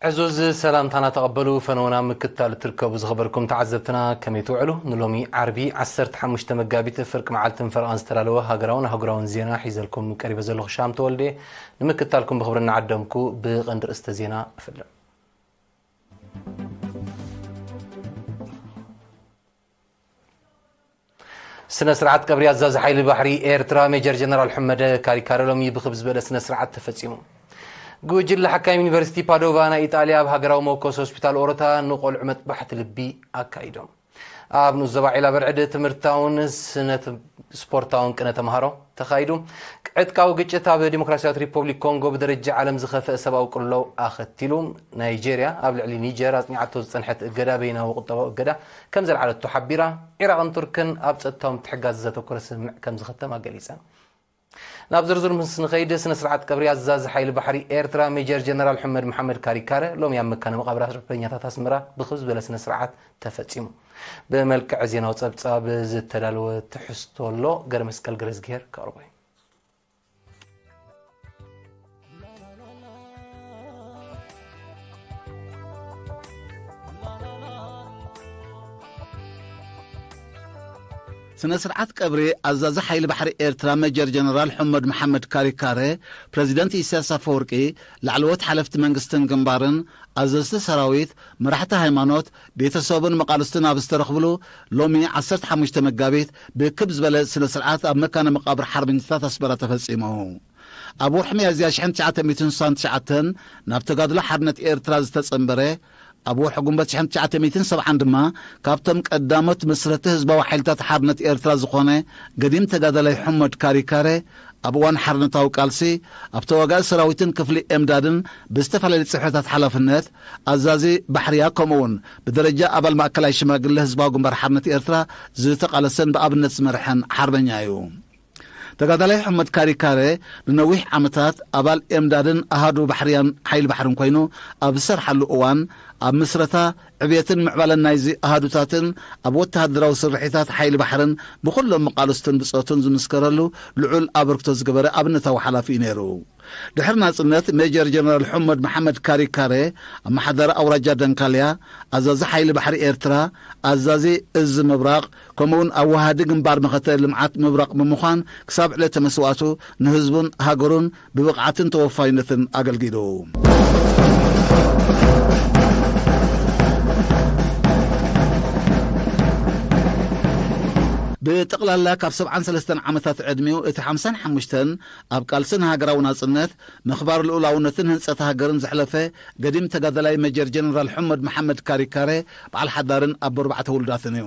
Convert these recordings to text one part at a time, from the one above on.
ዕዙዝ ሰላምታና ተቐበሉ። ፈነወና ምክታል እትርከቡ ዝኸበርኩም ተዓዘብትና ከመይ ትውዕሉ? ንሎሚ ዓርቢ ዓሰርተ ሓሙሽተ መጋቢት ፍርቂ መዓልትን ፈረቓን ዝተዳለወ ሃገራውን ኣህጉራውን ዜና ሒዘልኩም ቀሪበ ዘለኹ ሻም ተወልደ። ንምክታልኩም ብኽብሪ እናዓደምኩ ብቐንዲ ርእስተ ዜና እፍልም። ስነ ስርዓት ቀብሪ ኣዛዚ ሓይሊ ባሕሪ ኤርትራ ሜጀር ጀነራል ሑመድ ካሪካረ ሎሚ ብኽብ ዝበለ ስነ ስርዓት ተፈጺሙ። ጉጅለ ሓካይም ዩኒቨርሲቲ ፓዶቫ ናይ ኢጣልያ ኣብ ሃገራዊ መወከሲ ሆስፒታል ኦሮታ ንቆልዑ መጥባሕቲ ልቢ ኣካይዶም። ኣብ ንኡስ ዞባ ዒላ በርዕድ ትምህርታውን ስነ ስፖርታውን ቅነ ተምሃሮ ተኻይዱ። ዕጥቃዊ ግጭት ኣብ ዲሞክራሲያዊት ሪፖብሊክ ኮንጎ ብደረጃ ዓለም ዝኸፍአ ሰብኣዊ ቅልውላው ኣኸቲሉ። ናይጄርያ ኣብ ልዕሊ ኒጀር ኣጽኒዓቶ ዝጸንሐት እገዳ በይናዊ ቁጠባዊ እገዳ ከም ዘልዓለቶ ሓቢራ። ዒራቕን ቱርክን ኣብ ጸጥታዊ ምትሕግጋዝ ዘተኮረ ስምምዕ ከም ዝኸተማ ገሊጸን። ናብ ዝርዝር ምስ ንኸይድ፣ ስነ ስርዓት ቀብሪ ኣዛዚ ሓይሊ ባሕሪ ኤርትራ ሜጀር ጀነራል ሑመድ መሓመድ ካሪካረ ሎሚ ኣብ መካነ መቓብር ኣርበኛታት ኣስመራ ብኽብ ዝበለ ስነ ስርዓት ተፈጺሙ። ብመልክዕ ዜናዊ ጸብጻብ ዝተዳለወ ትሕዝቶ ኣሎ፣ ገረ መስቀል ገረዝግሄር ከቕርቦ እዩ። ስነ ስርዓት ቀብሪ ኣዛዚ ሓይሊ ባሕሪ ኤርትራ ሜጀር ጀነራል ሑመድ መሓመድ ካሪካረ፣ ፕረዚደንት ኢሳያስ ኣፈወርቂ፣ ላዕለዎት ሓለፍቲ መንግስትን ግንባርን፣ ኣዘዝቲ ሰራዊት፣ መራሕቲ ሃይማኖት፣ ቤተሰብን መቓልስትን ኣብ ዝተረኽብሉ ሎሚ ዓሰርተ ሓሙሽተ መጋቢት ብክብ ዝበለ ስነ ስርዓት ኣብ መካነ መቃብር ሓርበኛታት ኣስመራ ተፈጺሙ። ኣብ ወርሒ ሚያዝያ ሽሕን ትሽዓተ ሚእትን ስሳን ትሽዓተን ናብ ተጋድሎ ሓርነት ኤርትራ ዝተጸንበረ፣ ኣብ ወርሒ ጉንበት ሽሕን ትሽዓተ ሚእትን ሰብዓን ድማ ካብቶም ቀዳሞት መስረቲ ህዝባዊ ሓይልታት ሓርነት ኤርትራ ዝኾነ ገዲም ተጋዳላይ ሑመድ ካሪካረ፣ ኣብ እዋን ሓርነታዊ ቃልሲ ኣብ ተዋጋኢ ሰራዊትን ክፍሊ ኤምዳድን ብዝተፈላለዩ ጽሕፈታት ሓላፍነት፣ ኣዛዚ ባሕርያ፣ ከምኡ እውን ብደረጃ ኣባል ማእከላይ ሽማግለ ህዝባዊ ግንባር ሓርነት ኤርትራ ዝተቓለሰን ብኣብነት ዝመርሐን ሓርበኛ እዩ። ተጋዳላይ ሑመድ ካሪካረ ንነዊሕ ዓመታት ኣባል ኤምዳድን ኣሃዱ ባሕርያን ሓይሊ ባሕርን ኮይኑ ኣብ ዝሰርሓሉ እዋን፣ ኣብ ምስረታ፣ ዕብየትን ምዕባለን ናይዚ ኣሃዱታትን ኣብ ወተሃደራዊ ስርሒታት ሓይሊ ባሕርን ብኹሎም መቓልስቱን ብጾቱን ዝምስከረሉ ልዑል ኣበርክቶ ዝገበረ ኣብነታዊ ሓላፊ እዩ ነይሩ። ድሕሪ ናጽነት፣ ሜጀር ጀነራል ሑመድ መሓመድ ካሪካረ፣ ኣመሓዳሪ ኣውራጃ ደንካልያ፣ ኣዛዚ ሓይሊ ባሕሪ ኤርትራ፣ ኣዛዚ እዚ ምብራቕ፣ ከምኡውን ኣዋሃዲ ግንባር መኸተ ልምዓት ምብራቕ ብምዃን፣ ክሳብ ዕለተ መስዋእቱ ንህዝቡን ሃገሩን ብብቕዓትን ተወፋይነትን ኣገልጊሉ። ብጠቕላላ ካብ ሰብዓን ሰለስተን ዓመታት ዕድሚኡ እቲ ሓምሳን ሓሙሽተን ኣብ ቃልሲ ንሃገራዊ ናጽነት፣ ምኽባር ልኡላውነትን ህንጸት ሃገርን ዘሕለፈ ገዲም ተጋዳላይ ሜጀር ጀነራል ሑመድ መሓመድ ካሪካረ በዓል ሓዳርን ኣቦ ኣርባዕተ ውሉዳትን እዩ።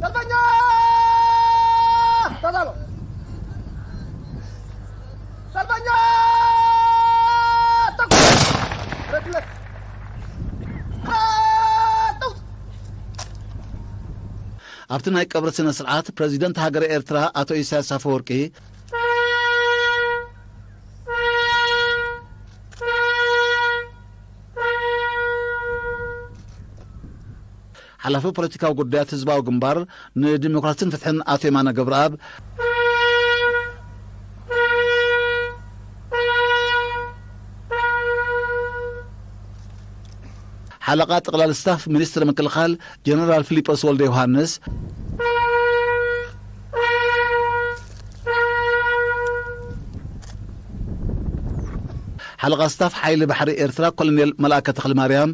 ሰልፈኛ! ተዛሎ! ሰልፈኛ! ተኩስ! ረድለት! ተኩስ! ኣብቲ ናይ ቀብሪ ስነ ስርዓት፣ ፕረዚደንት ሃገረ ኤርትራ ኣቶ ኢሳያስ ኣፈወርቂ፣ ሓላፊ ፖለቲካዊ ጉዳያት ህዝባዊ ግንባር ንዲሞክራሲን ፍትሕን ኣቶ የማነ ገብረኣብ፣ ሓለቓ ጠቕላሊ ስታፍ ሚኒስትሪ ምክልኻል ጀነራል ፊሊጶስ ወልደ ዮሃንስ፣ ሓለቓ ስታፍ ሓይሊ ባሕሪ ኤርትራ ኮሎኔል መልኣከ ተኽለማርያም፣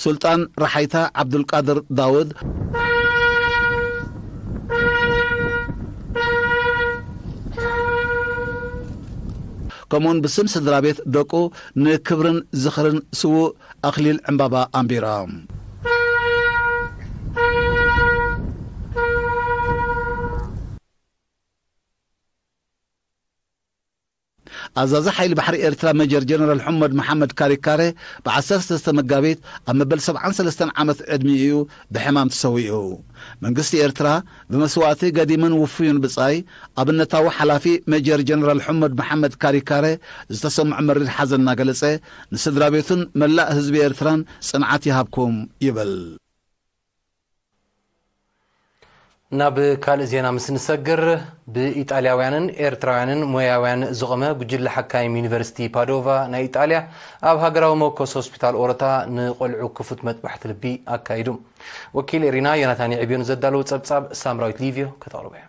ሱልጣን ረሓይታ ዓብዱልቃድር ዳውድ፣ ከምኡውን ብስም ስድራ ቤት ደቁ ንክብርን ዝኽርን ስዉእ ኣኽሊል ዕምባባ ኣንቢሮም። ኣዛዚ ሓይሊ ባሕሪ ኤርትራ ሜጀር ጀነራል ሑመድ መሓመድ ካሪካረ ብ ዓሰርተ ሰለስተ መጋቢት ኣብ መበል ሰብዓን ሰለስተን ዓመት ዕድሚኡ እዩ ብሕማም ተሰዊኡ። መንግስቲ ኤርትራ ብመስዋእቲ ገዲምን ውፉይን ብጻይ ኣብነታዊ ሓላፊ ሜጀር ጀነራል ሑመድ መሓመድ ካሪካረ ዝተሰምዖ መሪር ሓዘን እናገለጸ፣ ንስድራ ቤቱን መላእ ህዝቢ ኤርትራን ጽንዓት ይሃብኩም ይብል። ናብ ካልእ ዜና ምስ ንሰግር፣ ብኢጣልያውያንን ኤርትራውያንን ሞያውያን ዝቖመ ጉጅለ ሓካይም ዩኒቨርሲቲ ፓዶቫ ናይ ኢጣልያ፣ ኣብ ሃገራዊ መወከሲ ሆስፒታል ኦሮታ ንቆልዑ ክፉት መጥባሕቲ ልቢ ኣካይዱ። ወኪል ኤሪና ዮናታን የዕብዮን ዘዳለዎ ጸብጻብ ሳምራዊት ሊቪዮ ከተቕርቦ እያ።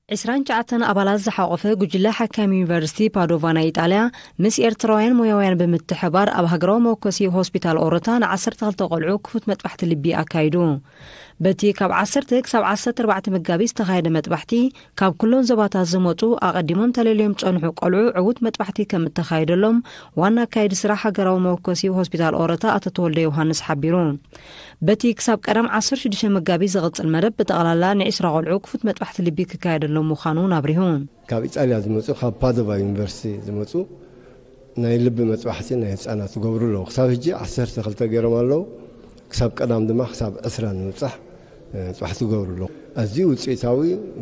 ዕስራን ትሽዓተን ኣባላት ዝሓቖፈ ጉጅለ ሓካይም ዩኒቨርሲቲ ፓዶቫ ናይ ኢጣልያ፣ ምስ ኤርትራውያን ሞያውያን ብምትሕባር፣ ኣብ ሃገራዊ መወከሲ ሆስፒታል ኦሮታ ንዓሰርተ ክልተ ቆልዑ ክፉት መጥባሕቲ ልቢ ኣካይዱ። በቲ ካብ ዓሰርተ ክሳብ ዓሰርተ ኣርባዕተ መጋቢት ዝተኻየደ መጥባሕቲ፣ ካብ ኩሎም ዞባታት ዝመጹ ኣቐዲሞም ተለልዮም ዝጸንሑ ቆልዑ ዕዉት መጥባሕቲ ከም እተኻየደሎም ዋና ኣካያዲ ስራሕ ሃገራዊ መወከሲ ሆስፒታል ኦሮታ ኣቶ ተወልደ ዮሃንስ ሓቢሩ። በቲ ክሳብ ቀዳም ዓሰርተ ሽዱሽተ መጋቢት ዝቕጽል መደብ ብጠቕላላ ንዒስራ ቆልዑ ክፉት መጥባሕቲ ልቢ ክካየደሎም ምዃኑ እውን ኣብሪሁ። ካብ ኢጣልያ ዝመጹ፣ ካብ ፓዶቫ ዩኒቨርሲቲ ዝመጹ ናይ ልቢ መጥባሕቲ ናይ ህጻናት ዝገብሩ ኣለዉ። ክሳብ ሕጂ ዓሰርተ ክልተ ገይሮም ኣለዉ። ክሳብ ቀዳም ድማ ክሳብ ዕስራ ንምብጻሕ፣ እ፣ መጥባሕቲ ዝገብሩ ኣለዉ። ኣዝዩ ውጽኢታዊ፣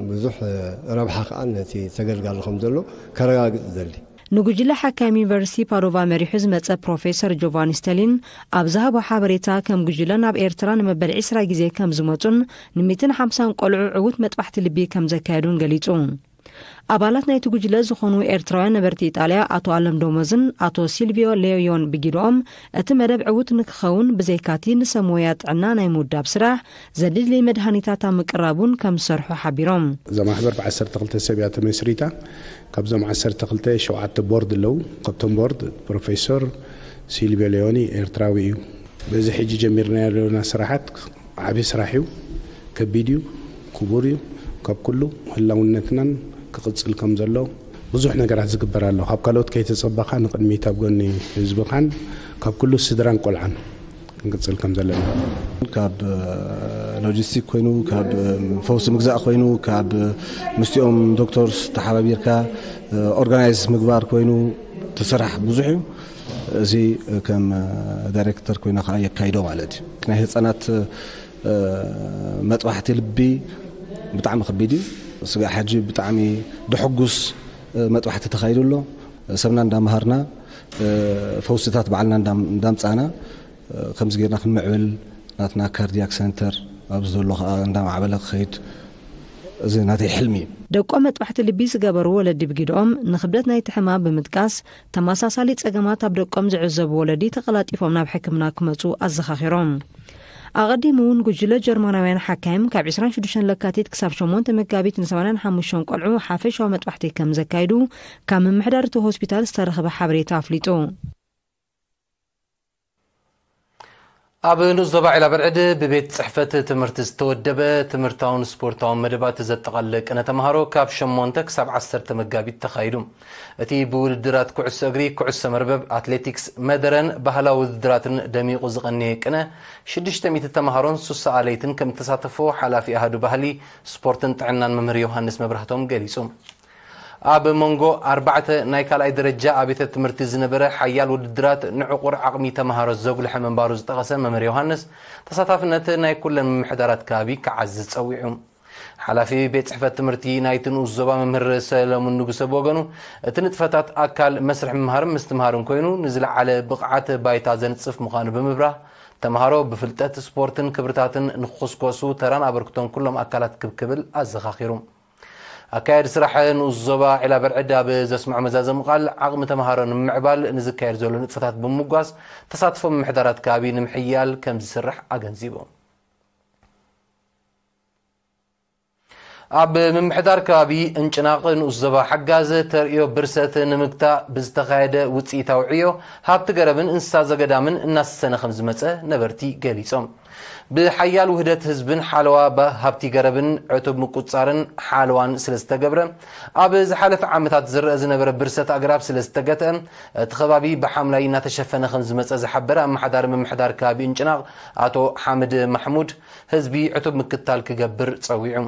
ብዙሕ፣ እ፣ ረብሓ ከኣ ነቲ ተገልጋሊ ከም ዘሎ ከረጋግጽ እደሊ። ንጉጅለ ሓካይም ዩኒቨርሲቲ ፓዶቫ መሪሑ ዝመጸ ፕሮፌሰር ጆቫኒ ስተሊን ኣብ ዝሃቦ ሓበሬታ፣ ከም ጉጅለ ናብ ኤርትራ ንመበል ዕስራ ግዜ ከም ዝመጹን ንሚእትን ሓምሳን ቆልዑ ዕዉት መጥባሕቲ ልቢ ከም ዘካየዱን ገሊጹ። ኣባላት ናይቲ ጉጅለ ዝኾኑ ኤርትራውያን ነበርቲ ኢጣልያ ኣቶ ኣለም ዶሞዝን ኣቶ ሲልቪዮ ሌዮዮን ብጊድኦም፣ እቲ መደብ ዕዉት ንክኸውን ብዘይካቲ ንሰብ ሞያ ጥዕና ናይ ምውዳብ ስራሕ፣ ዘድሊ መድሃኒታት ኣብ ምቅራብ እውን ከም ዝሰርሑ ሓቢሮም። እዛ ማሕበር ብ ዓሰርተ ክልተ ሰብ እያ ተመስሪታ። ካብዞም ዓሰርተ ክልተ ሸውዓተ ቦርድ ኣለዉ። ካብቶም ቦርድ ፕሮፌሰር ሲልቪዮ ሌዮኒ ኤርትራዊ እዩ። በዚ ሕጂ ጀሚርናዮ ዘለና ስራሓት ዓቢ ስራሕ እዩ። ከቢድ እዩ። ክቡር እዩ። ካብ ኩሉ ህላውነትናን ክቕጽል ከም ዘሎ ብዙሕ ነገራት ዝግበር ኣሎ። ካብ ካልኦት ከይተጸበኻ ንቕድሚት ኣብ ጎኒ ህዝብኻን ካብ ኩሉ ስድራን ቆልዓን ክንቅጽል ከም ዘለና። ካብ፣ እ፣ ሎጂስቲክ ኮይኑ፣ ካብ፣ እ፣ ፈውሲ ምግዛእ ኮይኑ፣ ካብ፣ እ፣ ምስቲኦም ዶክተርስ ተሓባቢርካ፣ እ፣ ኦርጋናይዝ ምግባር ኮይኑ፣ እቲ ስራሕ ብዙሕ እዩ። እዚ ከም፣ እ፣ ዳይሬክተር ኮይነ ከዓ የካይዶ ማለት እዩ። ናይ ህፃናት፣ እ፣ መጥባሕቲ ልቢ ብጣዕሚ ከቢድ እዩ። ስጋዕ ሕጂ ብጣዕሚ ደሐጉስ፣ እ፣ መጥባሕቲ ተኻይዱ ኣሎ። ሰብና እንዳምሃርና፣ እ፣ ፈውስታት ባዕልና እንዳም-፣ እንዳምፃና፣ እ፣ ከምዚ ጌርና ክንምዕብል ናትና ካርዲያክ ሰንተር ኣብዚ ዘሎ ከዓ እንዳማዕበለ ክኸይድ፣ እዚ ናተይ ሕልሚ እዩ። ደቆም መጥባሕቲ ልቢ ዝገበሩ ወለዲ ብጊድኦም ንክብደት ናይቲ ሕማም ብምጥቃስ፣ ተመሳሳሊ ጸገማት ኣብ ደቆም ዝዕዘቡ ወለዲ ተቐላጢፎም ናብ ሕክምና ክመጹ ኣዘኻኺሮም። ኣቐዲሙ እውን ጉጅለ ጀርመናውያን ሓካይም ካብ ዕስራን ሽዱሽተን ለካቲት ክሳብ ሸሞንተ መጋቢት ንሰማንያን ሓሙሽተን ቆልዑ ሓፈሻዊ መጥባሕቲ ከም ዘካይዱ ካብ ምምሕዳር እቲ ሆስፒታል ዝተረኸበ ሓበሬታ ኣፍሊጡ። ኣብ ንኡስ ዞባ ዒላ በርዕድ ብቤት ጽሕፈት ትምህርቲ ዝተወደበ ትምህርታውን ስፖርታውን መደባት ዘጠቓልል ቅነ ተምሃሮ ካብ ሸሞንተ ክሳብ ዓሰርተ መጋቢት ተኻይዱ። እቲ ብውድድራት ኩዕሶ እግሪ፣ ኩዕሶ መርበብ፣ ኣትሌቲክስ፣ መደረን ባህላዊ ውድድራትን ደሚቑ ዝቐነየ ቅነ ሽዱሽተ ሚእቲ ተምሃሮን ሱሳ ኣለይትን ከም እተሳተፎ ሓላፊ ኣሃዱ ባህሊ፣ ስፖርትን ጥዕናን መምህር ዮሃንስ መብራህቶም ገሊጹ። ኣብ መንጎ ኣርባዕተ ናይ ካልኣይ ደረጃ ኣብያተ ትምህርቲ ዝነበረ ሓያል ውድድራት ንዕቑር ዓቕሚ ተምሃሮ ዘጉልሐ ምንባሩ ዝጠቐሰ መምህር ዮሃንስ፣ ተሳታፍነት ናይ ኩለን ምምሕዳራት ከባቢ ክዓዝዝ ጸዊዑ። ሓላፊ ቤት ጽሕፈት ትምህርቲ ናይቲ ንኡስ ዞባ መምህር ሰለሙን ንጉሰ ብወገኑ፣ እቲ ንጥፈታት ኣካል መስርሕ ምምሃርን ምስትምሃርን ኮይኑ፣ ንዝለዓለ ብቕዓት ባይታ ዘንጽፍ ምዃኑ ብምብራህ፣ ተምሃሮ ብፍልጠት፣ ስፖርትን ክብርታትን ንክኹስኮሱ ተራን ኣበርክቶን ኩሎም ኣካላት ክብ ክብል ኣዘኻኺሩ። ኣካያዲ ስራሕ ንኡስ ዞባ ዒላ በርዕድ ኣብ ዘስምዖ መዛዘሚ ቃል፣ ዓቕሚ ተምሃሮ ንምምዕባል ንዝካየድ ዘሎ ንጥፈታት ብምምጓስ፣ ተሳትፎ ምምሕዳራት ከባቢ ንምሕያል ከም ዝስራሕ ኣገንዚቡ። ኣብ ምምሕዳር ከባቢ እንጭናቕ ንኡስ ዞባ ሓጋዝ ተርእዮ ብርሰት ንምግታእ ብዝተኻየደ ውፅኢታዊ ዕዮ፣ ሃብቲ ገረብን እንስሳ ዘገዳምን እናሰሰነ ከም ዝመፀ ነበርቲ ገሊፆም። ብሓያል ውህደት ህዝብን ሓለዋ ባ-፣ ሃብቲ ገረብን ዕቱብ ምቁፅፃርን ሓለዋን ስለ ዝተገብረ፣ ኣብ ዝሓለፈ ዓመታት ዝረአ ዝነበረ ብርሰት ኣግራብ ስለ ዝተገትአ፣ እቲ ከባቢ ብሓምላይ እናተሸፈነ ከም ዝመፀ ዝሓበረ ኣመሓዳሪ ምምሕዳር ከባቢ እንጭናቕ ኣቶ ሓምድ ማሕሙድ፣ ህዝቢ ዕቱብ ምክትታል ክገብር ፀዊዑ።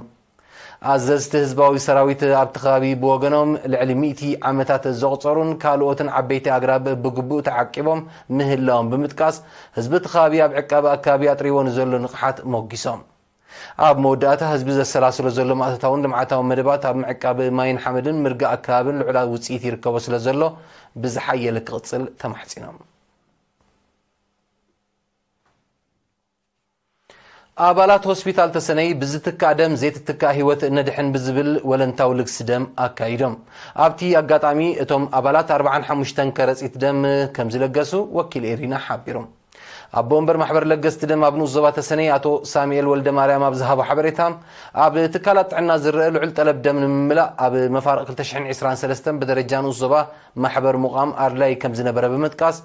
ኣዘዝቲ ህዝባዊ ሰራዊት ኣብቲ ከባቢ ብወገኖም፣ ልዕሊ ሚእቲ ዓመታት ዘቑፀሩን ካልኦትን ዓበይቲ ኣግራብ ብግቡእ ተዓቂቦም ምህላዎም ብምጥቃስ፣ ህዝቢ እቲ ከባቢ ኣብ ዕቃበ ኣካባቢ ኣጥሪዎ ንዘሎ ንቕሓት ሞጊሶም። ኣብ መወዳእታ፣ ህዝቢ ዘሰላስሎ ዘሎ ማእቶታውን ልምዓታውን መደባት ኣብ ምዕቃብ ማይን ሓመድን ምርጋእ ኣካባብን ልዑላዊ ውፅኢት ይርከቦ ስለ ዘሎ፣ ብዝሓየለ ክቕፅል ተማሕፂኖም። ኣባላት ሆስፒታል ተሰነይ ብዝትካእ ደም ዘይትትካእ ህይወት ነድሕን ብዝብል ወለንታዊ ልግሲ ደም ኣካይዶም። ኣብቲ ኣጋጣሚ እቶም ኣባላት ኣርባዓን ሓሙሽተን ከረጺት ደም ከም ዝለገሱ ወኪል ኤሪና ሓቢሩ። ኣቦ ወንበር ማሕበር ለገስቲ ደም ኣብ ንኡስ ዞባ ተሰነይ ኣቶ ሳሙኤል ወልደ ማርያም ኣብ ዝሃቦ ሓበሬታ፣ ኣብ ትካላት ጥዕና ዝረአ ልዑል ጠለብ ደም ንምምላእ ኣብ መፋርቕ ክልተ ሽሕን ዕስራን ሰለስተን ብደረጃ ንኡስ ዞባ ማሕበር ምቋም ኣድላይ ከም ዝነበረ ብምጥቃስ፣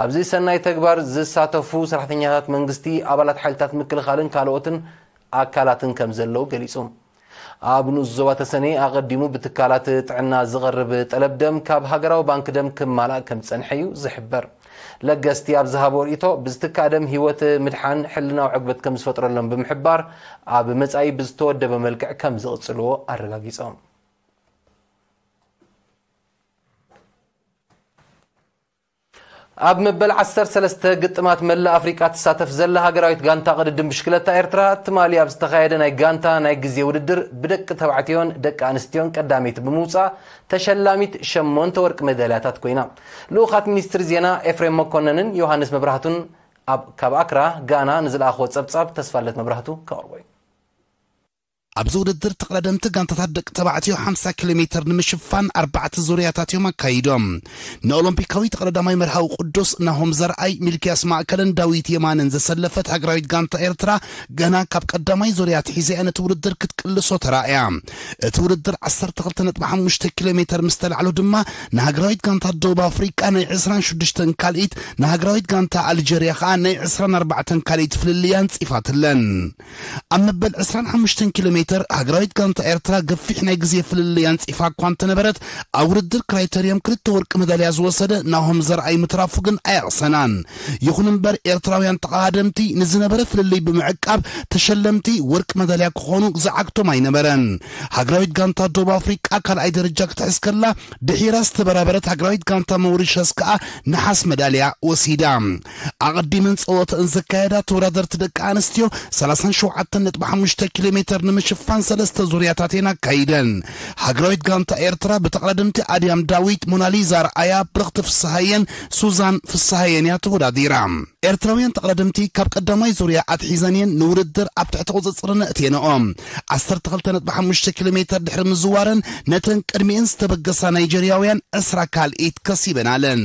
ኣብዚ ሰናይ ተግባር ዝሳተፉ ሰራሕተኛታት መንግስቲ፣ ኣባላት ሓይልታት ምክልኻልን ካልኦትን ኣካላትን ከም ዘለዉ ገሊጹ። ኣብ ንኡስ ዞባ ተሰነይ ኣቐዲሙ ብትካላት ጥዕና ዝቐርብ ጠለብ ደም ካብ ሃገራዊ ባንክ ደም ክማላእ ከም ዝጸንሐ እዩ ዝሕበር። ለገስቲ ኣብ ዝሃቦ ርእይቶ፣ ብዝትካእ ደም ህይወት ምድሓን ሕልናዊ ዕግበት ከም ዝፈጥረሎም ብምሕባር፣ ኣብ መጻኢ ብዝተወደበ መልክዕ ከም ዝቕጽልዎ ኣረጋጊጾም። ኣብ መበል ዓሰርተ ሰለስተ ግጥማት መላእ ኣፍሪቃ ትሳተፍ ዘላ ሃገራዊት ጋንታ ቅድድም ብሽክለታ ኤርትራ፣ ትማሊ ኣብ ዝተኻየደ ናይ ጋንታ ናይ ግዜ ውድድር፣ ብደቂ ተባዕትዮን ደቂ ኣንስትዮን ቀዳመይቲ ብምውጻእ፣ ተሸላሚት ሸሞንተ ወርቂ ሜዳልያታት ኮይና። ልኡኻት ሚኒስትር ዜና ኤፍሬም መኮነንን ዮሃንስ መብራህቱን ኣብ፣ ካብ ኣክራ፣ ጋና፣ ንዝለኣኽዎ ጸብጻብ ተስፋለት መብራህቱ ከቕርቦ እዩ። ኣብዚ ውድድር ተቐዳደምቲ ጋንታታት ደቂ ተባዕትዮ ሓምሳ ኪሎ ሜትር ንምሽፋን ኣርባዕተ ዙርያታት እዮም ኣካይዶም። ንኦሎምፒካዊ ተቐዳዳማይ መርሃዊ ቅዱስ ናሆም ዘርኣይ፣ ሚልክያስ ማእከለን ዳዊት የማነን ዘሰለፈት ሃገራዊት ጋንታ ኤርትራ ገና ካብ ቀዳማይ ዙርያ ኣትሒዛ እያ ነቲ ውድድር ክትቅልሶ ተራእያ። እቲ ውድድር ዓሰርተ ክልተ ነጥቢ ሓሙሽተ ኪሎ ሜትር ምስ ተላዕሎ ድማ ንሃገራዊት ጋንታ ደቡብ ኣፍሪቃ ናይ ዕስራን ሽዱሽተን ካልኢት፣ ንሃገራዊት ጋንታ ኣልጀርያ ከኣ ናይ ዕስራን ኣርባዕተን ካልኢት ፍልልይ ኣንጺፋትለን። ኣብ መበል ዕስራን ሓሙሽተን ኪሎ ሜትር ሃገራዊት ጋንታ ኤርትራ ገፊሕ ናይ ግዜ ፍልልይ ኣንጺፋ እኳ እንተነበረት፣ ኣብ ውድድር ክራይተርዮም ክልተ ወርቂ መዳልያ ዝወሰደ ናሆም ዘርኣይ ምትራፉ ግን ኣየቕሰናን። ይኹን እምበር ኤርትራውያን ተቐዳደምቲ ንዝነበረ ፍልልይ ብምዕቃብ ተሸለምቲ ወርቂ መዳልያ ክኾኑ ዝዓግቶም ኣይነበረን። ሃገራዊት ጋንታ ደቡብ ኣፍሪቃ ካልኣይ ደረጃ ክትሕዝ ከላ፣ ድሒራ ዝተበራበረት ሃገራዊት ጋንታ ሞሪሸስ ከኣ ነሓስ መዳልያ ወሲዳ። ኣቐዲመን ጸወተአን ዘካየዳ ተወዳደርቲ ደቂ ኣንስትዮ ሰላሳን ሸውዓተን ነጥቢ ሓሙሽተ ኪሎ ሜትር ንምሽፋን ሰለስተ ዙርያታት እየን ኣካይደን። ሃገራዊት ጋንታ ኤርትራ ብተቐዳደምቲ ኣድያም ዳዊት፣ ሞናሊዛ ኣርኣያ፣ ብርኽቲ ፍስሃየን ሱዛን ፍስሃየን እያ ተወዳዲራ። ኤርትራውያን ተቐዳደምቲ ካብ ቀዳማይ ዙርያ ኣትሒዘን እየን ንውድድር ኣብ ትሕቲ ቁጽጽር ነእትየንኦ። ዓሰርተ ክልተ ነጥቢ ሓሙሽተ ኪሎ ሜትር ድሕሪ ምዝዋረን ነተን ቅድሚኤን ዝተበገሳ ናይጀርያውያን ዕስራ ካልኢት ከሲበናለን።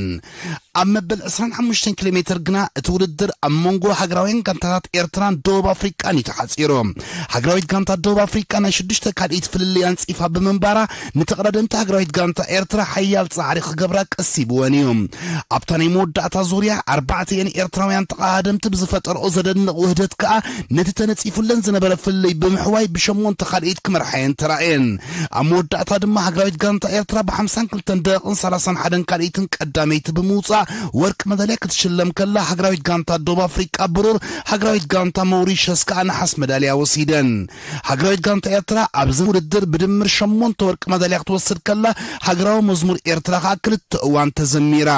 ኣብ መበል ዕስራን ሓሙሽተን ኪሎ ሜትር ግና እቲ ውድድር ኣብ መንጎ ሃገራውያን ጋንታታት ኤርትራን ደቡብ ኣፍሪቃን እዩ ተሓጺሩ። ሃገራዊት ጋንታ ደቡብ ኣፍሪቃ ናይ ሽዱሽተ ካልኢት ፍልልይ ኣንጺፋ ብምንባራ፣ ንተቐዳደምቲ ሃገራዊት ጋንታ ኤርትራ ሓያል ጻዕሪ ክገብራ ቀሲብወን እዩ። ኣብታ ናይ መወዳእታ ዙርያ፣ ኣርባዕተ ኤርትራውያን ተቐዳደምቲ ብዝፈጠርኦ ዘደንቕ ውህደት ከኣ፣ ነቲ ተነጺፉለን ዝነበረ ፍልልይ ብምሕዋይ ብሸሞንተ ካልኢት ክመርሓየን ተራእየን። ኣብ መወዳእታ ድማ ሃገራዊት ጋንታ ኤርትራ ብሓምሳን ክልተን ደቂቕን ሰላሳን ሓደን ካልኢትን ቀዳመይቲ ብምውጻእ ወርቂ መዳልያ ክትሽለም ከላ፣ ሃገራዊት ጋንታ ደቡብ ኣፍሪቃ ብሩር፣ ሃገራዊት ጋንታ ሞሪሸስ ከኣ ነሓስ መዳልያ ወሲደን። ሃገራዊት ጋንታ ኤርትራ ኣብዚ ውድድር ብድምር ሸሞንተ ወርቂ መዳልያ ክትወስድ ከላ፣ ሃገራዊ መዝሙር ኤርትራ ከኣ ክልተ እዋን ተዘሚራ።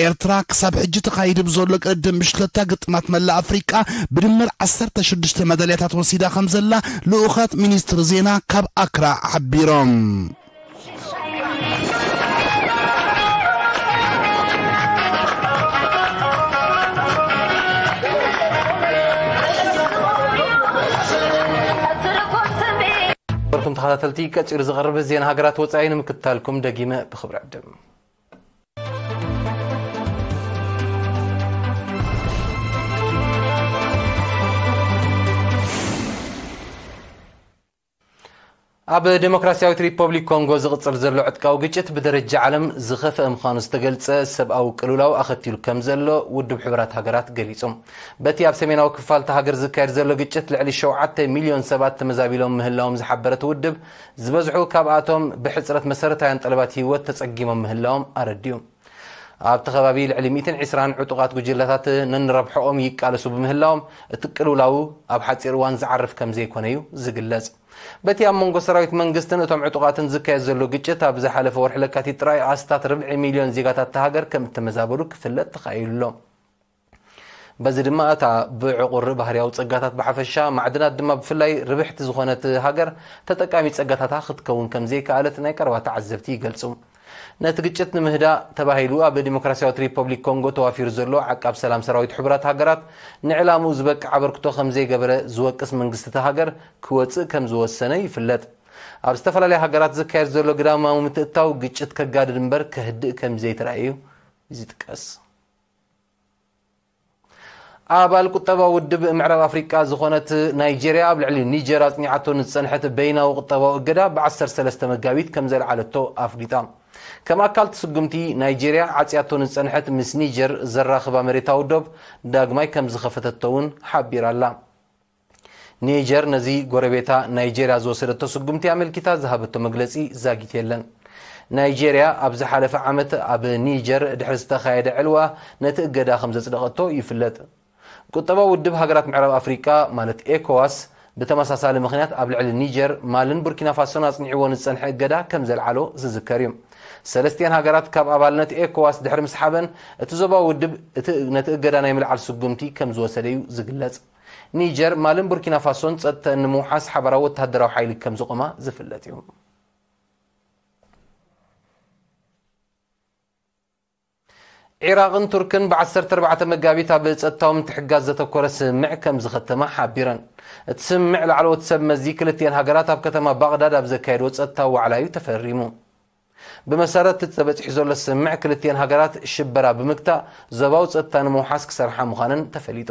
ኤርትራ ክሳብ ሕጂ ተኻይዱ ብዘሎ ቅድድም ብሽክለታ ግጥማት መላእ ኣፍሪቃ ብድምር ዓሰርተ ሽዱሽተ መዳልያታት ወሲዳ ከም ዘላ ልኡኻት ሚኒስትሪ ዜና ካብ ኣክራ ሓቢሮም። ነበርኩም ተኸታተልቲ፣ ቀጺሉ ዝቐርብ ዜና ሃገራት ወጻኢ ንምክትታልኩም ደጊመ ብኽብሪ ዕድም። ኣብ ዴሞክራሲያዊት ሪፐብሊክ ኮንጎ ዝቕጽል ዘሎ ዕጥቃዊ ግጭት ብደረጃ ዓለም ዝኸፍአ ምዃኑ ዝተገልጸ ሰብኣዊ ቅልውላው ኣኸቲሉ ከም ዘሎ ውድብ ሕቡራት ሃገራት ገሊጹ። በቲ ኣብ ሰሜናዊ ክፋል እታ ሃገር ዝካየድ ዘሎ ግጭት ልዕሊ ሸውዓተ ሚልዮን ሰባት ተመዛቢሎም ምህላዎም ዝሓበረ እቲ ውድብ፣ ዝበዝሑ ካብኣቶም ብሕጽረት መሰረታውያን ጠለባት ህይወት ተጸጊሞም ምህላዎም ኣረዲኡ። ኣብቲ ከባቢ ልዕሊ ሚእትን ዕስራን ዕጡቓት ጉጅለታት ነንረብሕኦም ይቃለሱ ብምህላዎም፣ እቲ ቅልውላው ኣብ ሓጺር እዋን ዝዓርፍ ከም ዘይኮነ እዩ ዝግለጽ። በቲ ኣብ መንጎ ሰራዊት መንግስትን እቶም ዕጡቓትን ዝካየድ ዘሎ ግጭት፣ ኣብ ዝሓለፈ ወርሒ ለካቲት ጥራይ ኣስታት ርብዒ ሚልዮን ዜጋታት እታ ሃገር ከም እተመዛበሉ ክፍለጥ ተኻኢሉ ኣሎ። በዚ ድማ እታ ብዕቑር ባህርያዊ ጸጋታት ብሓፈሻ፣ ማዕድናት ድማ ብፍላይ ርብሕቲ ዝኾነት ሃገር፣ ተጠቃሚ ጸጋታታ ክትከውን ከም ዘይከኣለት ናይ ቀረባ ተዓዘብቲ ይገልጹ። ነቲ ግጭት ንምህዳእ ተባሂሉ ኣብ ዲሞክራሲያዊት ሪፐብሊክ ኮንጎ ተዋፊሩ ዘሎ ዓቃብ ሰላም ሰራዊት ሕቡራት ሃገራት ንዕላምኡ ዝበቅዕ ኣበርክቶ ከም ዘይገበረ ዝወቅስ መንግስቲ እታ ሃገር ክወጽእ ከም ዝወሰነ ይፍለጥ። ኣብ ዝተፈላለያ ሃገራት ዝካየድ ዘሎ ግዳማዊ ምትእትታው ግጭት ከጋድድ እምበር ከህድእ ከም ዘይተራእየ እዩ ዝጥቀስ። ኣባል ቁጠባዊ ውድብ ምዕራብ ኣፍሪቃ ዝኾነት ናይጄርያ ኣብ ልዕሊ ኒጀር ኣጽኒዓቶ ንዝጸንሐት በይናዊ ቁጠባዊ እገዳ ብ ዓሰርተ ሰለስተ መጋቢት ከም ዘልዓለቶ ኣፍሊጣ። ከም ኣካል እቲ ስጉምቲ ናይጄርያ ዓጽያቶ ንዝጸንሐት ምስ ኒጀር ዘራኽባ መሬታዊ ዶብ ዳግማይ ከም ዝኸፈተቶ እውን ሓቢራ ኣላ። ኒጀር ነዚ ጎረቤታ ናይጄርያ ዝወሰደቶ ስጉምቲ ኣመልኪታ ዝሃበቶ መግለጺ ዛጊት የለን። ናይጄርያ ኣብ ዝሓለፈ ዓመት ኣብ ኒጀር ድሕሪ ዝተኻየደ ዕልዋ ነቲ እገዳ ከም ዘጽደቐቶ ይፍለጥ። ቁጠባዊ ውድብ ሃገራት ምዕራብ ኣፍሪቃ ማለት ኤኮዋስ ብተመሳሳሊ ምኽንያት ኣብ ልዕሊ ኒጀር፣ ማልን ቡርኪና ፋሶን ኣጽኒዕዎ ንዝጸንሐ እገዳ ከም ዘልዓሎ ዝዝከር እዩ። ሰለስቲኣን ሃገራት ካብ ኣባልነት ኤኮዋስ ድሕሪ ምስሓበን እቲ ዞባዊ ውድብ እቲ ነቲ እገዳ ናይ ምልዓል ስጉምቲ ከም ዝወሰደ እዩ ዝግለጽ። ኒጀር፣ ማልን ቡርኪና ፋሶን ጸጥተን ንምውሓስ ሓባራዊ ወተሃደራዊ ሓይሊ ከም ዝቖማ ዝፍለጥ እዩ። ዒራቕን ቱርክን ብ ዓሰርተ ኣርባዕተ መጋቢት ኣብ ጸጥታዊ ምትሕግጋዝ ዘተኮረ ስምምዕ ከም ዝኸተማ ሓቢረን። እቲ ስምምዕ ላዕለዎት ሰብ መዚ ክልቲኤን ሃገራት ኣብ ከተማ ባቕዳድ ኣብ ዘካየድዎ ጸጥታዊ ዋዕላ እዩ ተፈሪሙ። ብመሰረት እቲ ተበጺሑ ዘሎ ስምምዕ ክልቲኤን ሃገራት ሽበራ ብምግታእ ዞባዊ ጸጥታ ንምውሓስ ክሰርሓ ምዃነን ተፈሊጡ።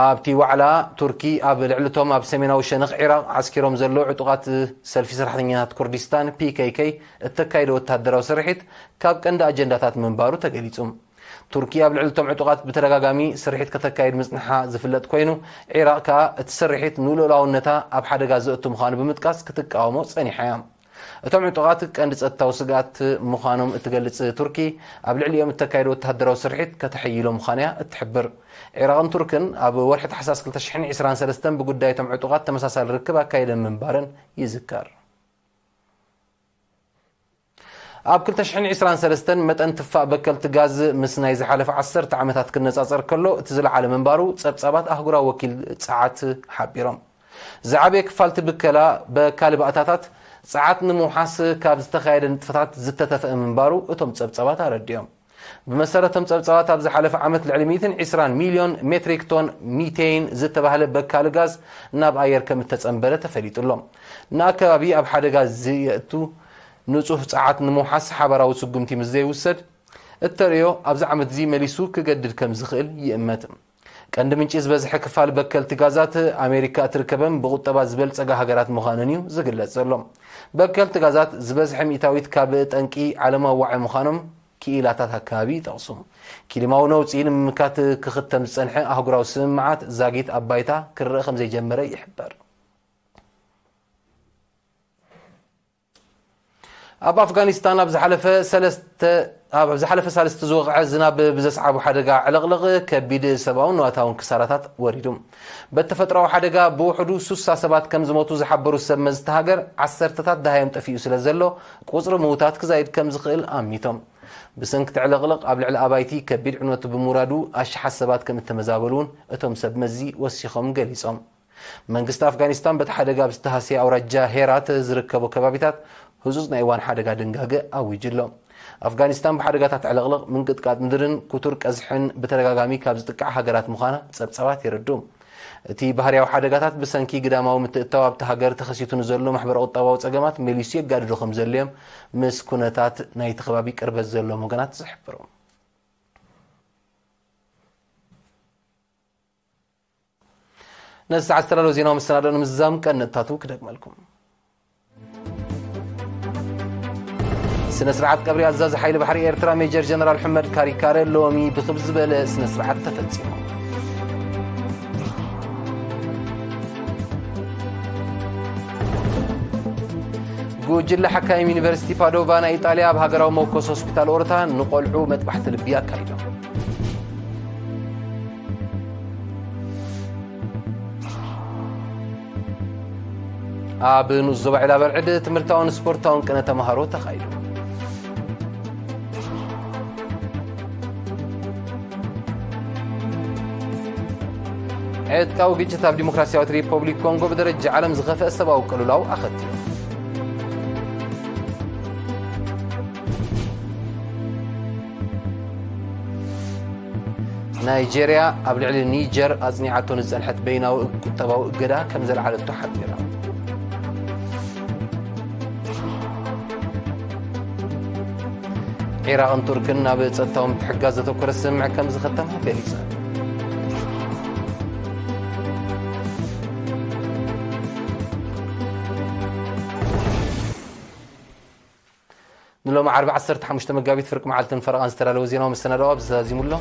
ኣብቲ ዋዕላ ቱርኪ ኣብ ልዕሊ እቶም ኣብ ሰሜናዊ ሸነኽ ዒራቕ ዓስኪሮም ዘለዉ ዕጡቓት ሰልፊ ሰራሕተኛታት ኩርዲስታን ፒ ኬ ኬ እተካይዶ ወተሃደራዊ ስርሒት ካብ ቀንዲ ኣጀንዳታት ምንባሩ ተገሊጹ። ቱርኪ ኣብ ልዕሊ እቶም ዕጡቓት ብተደጋጋሚ ስርሒት ከተካይድ ምጽንሓ ዝፍለጥ ኮይኑ፣ ዒራቕ ከኣ እቲ ስርሒት ንልኡላውነታ ኣብ ሓደጋ ዘእቱ ምዃኑ ብምጥቃስ ክትቃወሞ ጸኒሓ እያ። እቶም ዕጡቓት ቀንዲ ጸጥታዊ ስግኣት ምዃኖም እትገልጽ ቱርኪ፣ ኣብ ልዕሊኦም እተካየደ ወተሃደራዊ ስርሒት ከተሐይሎ ምዃና እያ እትሕብር። ዒራቕን ቱርክን ኣብ ወርሒ ታሕሳስ ክልተ ሽሕን ዕስራን ሰለስተን ብጉዳይ እቶም ዕጡቓት ተመሳሳሊ ርክብ ኣካይደን ምንባረን ይዝከር። ኣብ ክልተ ሽሕን ዕስራን ሰለስተን መጠን ትፋእ በከልቲ ጋዝ ምስ ናይ ዝሓለፈ ዓሰርተ ዓመታት ክነጻጸር ከሎ እቲ ዝለዓለ ምንባሩ ጸብጻባት ኣህጉራዊ ወኪል ጸዓት ሓቢሮም። ዝዓበየ ክፋል እቲ ብከላ በካሊ ባእታታት ጸዓት ንምውሓስ ካብ ዝተኻየደ ንጥፈታት ዝተተፍአ ምንባሩ እቶም ጸብጻባት ኣረዲኦም። ብመሰረቶም ጸብጻባት ኣብ ዝሓለፈ ዓመት ልዕሊ ሚእትን ዕስራን ሚልዮን ሜትሪክ ቶን ሚቴይን ዝተባህለ በካሊ ጋዝ ናብ ኣየር ከም እተጸንበረ ተፈሊጡ ኣሎ። ንኣከባቢ ኣብ ሓደጋ ዘየእቱ ንጹህ ጸዓት ንምውሓስ ሓባራዊ ስጉምቲ ምስ ዘይውሰድ፣ እተርእዮ ኣብዚ ዓመት እዚ መሊሱ ክገድድ ከም ዝኽእል ይእመት። ቀንዲ ምንጪ ዝበዝሐ ክፋል በከልቲ ጋዛት ኣሜሪካ እትርከበን ብቁጠባ ዝበልጸጋ ሃገራት ምዃነን እዩ ዝግለጽ ዘሎ። በከልቲ ጋዛት ዝበዝሐ ሚእታዊት ካብ ጠንቂ ዓለማዊ ዋዒ ምዃኖም ክኢላታት ኣከባቢ ይጠቕሱ። ክሊማዊ ነውጺ ንምምካት ክኽተም ዝጸንሐ ኣህጉራዊ ስምምዓት ዛጊት ኣብ ባይታ ክረአ ከም ዘይጀመረ ይሕበር። ኣብ ኣፍጋኒስታን ኣብ ዝሓለፈ ሰለስተ ኣብ ዝሓለፈ ሳልስቲ ዝወቕዐ ዝናብ ብዘስዓቡ ሓደጋ ዕልቕልቕ ከቢድ ሰብኣውን ንዋታውን ክሳራታት ወሪዱ። በቲ ተፈጥሮኣዊ ሓደጋ ብውሕዱ ሱሳ ሰባት ከም ዝሞቱ ዝሓበሩ ሰብ መዚ እታ ሃገር፣ ዓሰርተታት ደሃዮም ጠፊኡ ስለ ዘሎ ቁጽሪ ምዉታት ክዛይድ ከም ዝኽእል ኣሚቶም። ብሰንኪ እቲ ዕልቕልቕ ኣብ ልዕሊ ኣባይቲ ከቢድ ዕንወት ብምውራዱ ኣሽሓት ሰባት ከም እተመዛበሉ እውን እቶም ሰብ መዚ ወሲኾም ገሊጾም። መንግስቲ ኣፍጋኒስታን በቲ ሓደጋ ኣብ ዝተሃስየ ኣውራጃ ሄራት ዝርከቡ ከባቢታት ህጹጽ ናይ እዋን ሓደጋ ድንጋገ ኣዊጁ ኣሎ። ኣፍጋኒስታን ብሓደጋታት ዕልቕልቕ፣ ምንቅጥቃጥ ምድርን ክቱር ቀዝሕን ብተደጋጋሚ ካብ ዝጥቃዕ ሃገራት ምዃና ጸብጻባት የረድኡ። እቲ ባህርያዊ ሓደጋታት ብሰንኪ ግዳማዊ ምትእትታው ኣብቲ ሃገር ተኸሲቱ ንዘሎ ማሕበረ ቁጠባዊ ጸገማት መሊሱ የጋድዶ ከም ዘልዮም ምስ ኩነታት ናይቲ ከባቢ ቅርበት ዘለዎም ወገናት ዝሕብሩ። ነዚ ሰዓት ዝተዳለወ ዜናዊ መሰናድኦ ንምዝዛም ቀንዲ ነጥብታቱ ክደግመልኩም። ስነ ስርዓት ቀብሪ ኣዛዚ ሓይሊ ባሕሪ ኤርትራ ሜጀር ጀነራል ሕመድ ካሪካረ ሎሚ ብክብ ዝበለ ስነ ስርዓት ተፈጺሙ። ጉጅለ ሓካይም ዩኒቨርሲቲ ፓዶቫ ናይ ኢጣልያ ኣብ ሃገራዊ መኮስ ሆስፒታል ኦርታ ንቆልዑ መጥባሕቲ ልቢ ኣካይዶም። ኣብ ንኡስ ዞባ ዒላ በርዕድ ትምህርታውን ስፖርታውን ቅነ ተምሃሮ ተኻይዱ። ዕጥቃዊ ግጭት ኣብ ዲሞክራሲያዊት ሪፐብሊክ ኮንጎ ብደረጃ ዓለም ዝኸፍአ ሰብኣዊ ቅልውላው ኣኸትሉ። ናይጄርያ ኣብ ልዕሊ ኒጀር ኣጽኒዓቶ ንዝጸንሐት በይናዊ ቁጠባዊ እገዳ ከም ዘልዓለቶ ሓቢራ። ዒራቕን ቱርክን ናብ ጸጥታዊ ምትሕግጋዝ ዘተኮረ ስምምዕ ከም ዝኸተማ ገሊጸን። ንሎሚ ዓርቢ ዓሰርተ ሓሙሽተ መጋቢት ፍርቂ መዓልትን ፈረቓን ዝተዳለወ ዜናዊ መሰናድኦ ኣብዚ ተዛዚሙ ኣሎ።